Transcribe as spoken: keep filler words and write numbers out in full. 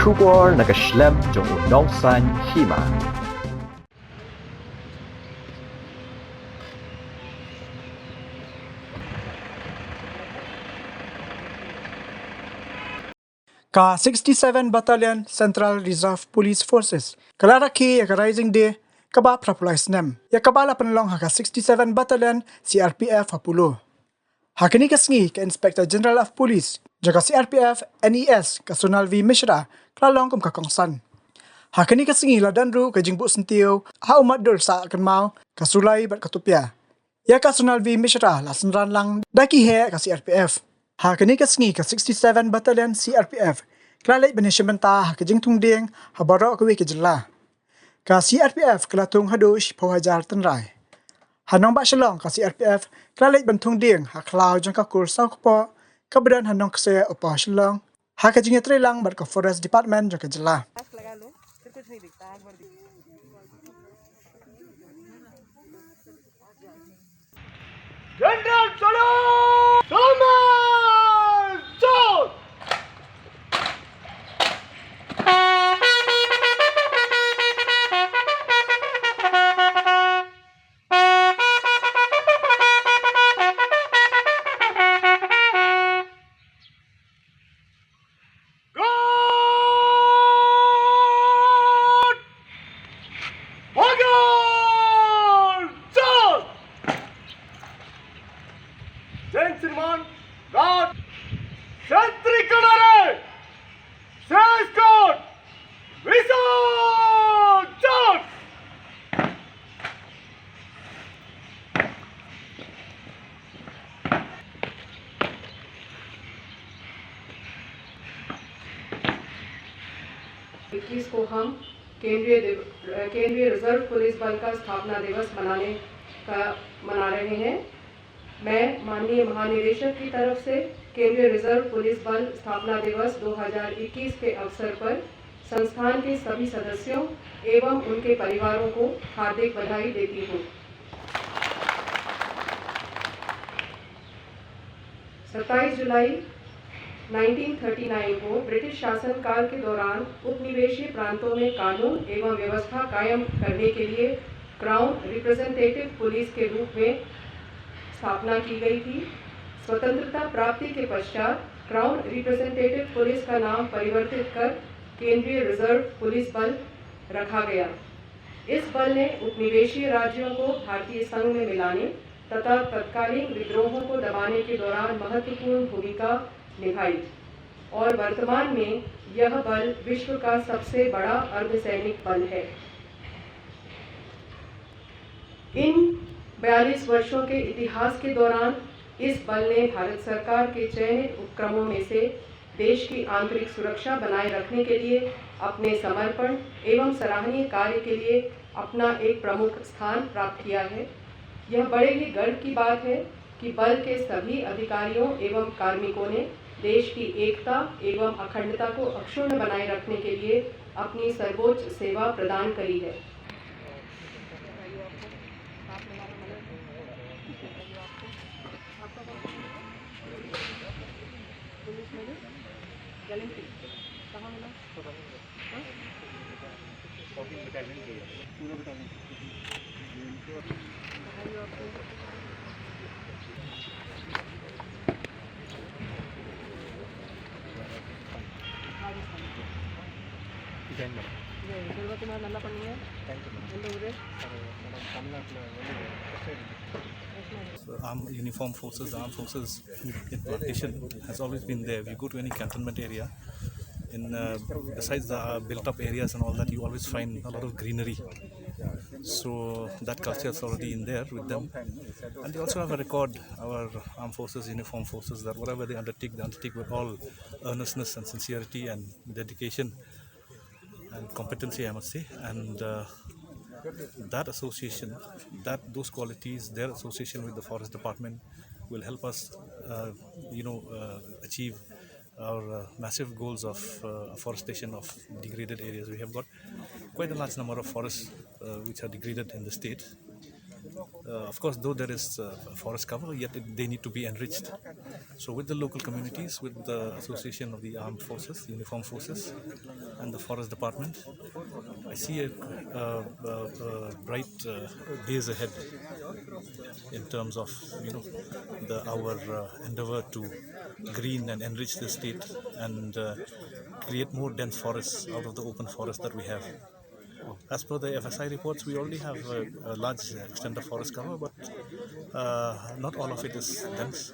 Khubor na ka shlem jong u nongsan hima. Ka sixty-seven Battalion Central Reserve Police Forces ka la rakhe ïa ka Rising Day kaba phra phew lai snem, ïa kaba la pynlong ha ka sixty-seven Battalion C R P F ha Polo. Ha kane ka sngi ka Inspector General of Police jong ka C R P F N E S ka Sonal V Mishra ka la long kum ka kongsan. Ha kane ka sngi la don ruh ka jingbuh syntiew ha u matdur sah kynmaw, ka suloi bad ka tupia. Ïa ka Sonal V Mishra la synran lang da ki heh ka C R P F. Ha kane ka sngi ka sixty-seven Battalion C R P F ka la leit ban ïashim bynta ha ka jingthung dieng ha baroh kawei ka jylla. Ka C R P F ka la thung haduh shiphew hajar tynrai. Ha nongbah Shillong ka C R P F ka la leit ban thung dieng ha khlaw jong ka kur saw kpoh kaba don ha Nongkseh, Upper Shillong, ha ka jingïatreilang bad ka Forest Department jong ka jylla. General Salute! Salute! Guard! Forward! Charge! Gentlemen, guard! Sentry Kadare! Sales Guard! Whistle! Charge! इक्कीस को हम केंद्रीय दिव-, केंद्रीय रिजर्व पुलिस बल का स्थापना दिवस मनाने का, मना रहे हैं। मैं माननीय महानिरीक्षक की तरफ से केंद्रीय रिजर्व पुलिस बल स्थापना दिवस दो हज़ार इक्कीस के अवसर पर संस्थान के सभी सदस्यों एवं उनके परिवारों को हार्दिक बधाई देती हूँ। सत्ताईस जुलाई उन्नीस सौ उनतालीस को ब्रिटिश शासनकाल के दौरान उपनिवेशीय प्रांतों में कानून एवं व्यवस्था कायम करने के लिए क्राउन रिप्रेजेंटेटिव पुलिस के रूप में स्थापना की गई थी। स्वतंत्रता प्राप्ति के पश्चात क्राउन रिप्रेजेंटेटिव पुलिस का नाम परिवर्तित कर केंद्रीय रिजर्व पुलिस बल रखा गया। इस बल ने उपनिवेशीय राज्यों को भारतीय संघ में मिलाने तथा तत्कालीन विद्रोहों को दबाने के दौरान महत्वपूर्ण भूमिका निभाई और वर्तमान में यह बल विश्व का सबसे बड़ा अर्धसैनिक बल है। इन बयालीस वर्षों के इतिहास के दौरान इस बल ने भारत सरकार के चयनित उपक्रमों में से देश की आंतरिक सुरक्षा बनाए रखने के लिए अपने समर्पण एवं सराहनीय कार्य के लिए अपना एक प्रमुख स्थान प्राप्त किया है। यह बड़े ही गर्व की बात है कि बल के सभी अधिकारियों एवं कार्मिकों ने देश की एकता एवं अखंडता को अक्षुण्ण बनाए रखने के लिए अपनी सर्वोच्च सेवा प्रदान करी है। पुलिस में भी? गैलेंट्री। कहाँ मिला? हाँ? कहाँ ये आपको? राजस्थान। ये दुर्गा कुमार नल्लापल्ली है। Thank you, madam. எந்த ஊரு? Armed uniform forces, armed forces in plantation has always been there. If you go to any cantonment area, in, uh, besides the built-up areas and all that, you always find a lot of greenery. So that culture is already in there with them. And they also have a record, our armed forces, uniform forces, that whatever they undertake, they undertake with all earnestness and sincerity and dedication and competency, I must say. And, uh, that association, that, those qualities, their association with the forest department will help us, uh, you know, uh, achieve our, uh, massive goals of, uh, afforestation of degraded areas. We have got quite a large number of forests, uh, which are degraded in the state. Uh, of course, though there is uh, forest cover, yet it, they need to be enriched. So, with the local communities, with the Association of the Armed Forces, Uniform Forces, and the Forest Department, I see a, uh uh uh bright uh, days ahead in terms of you know the our uh, endeavor to green and enrich the state and uh, create more dense forests out of the open forest that we have. As per the F S I reports, we already have a, a large extent of forest cover, but uh, not all of it is dense.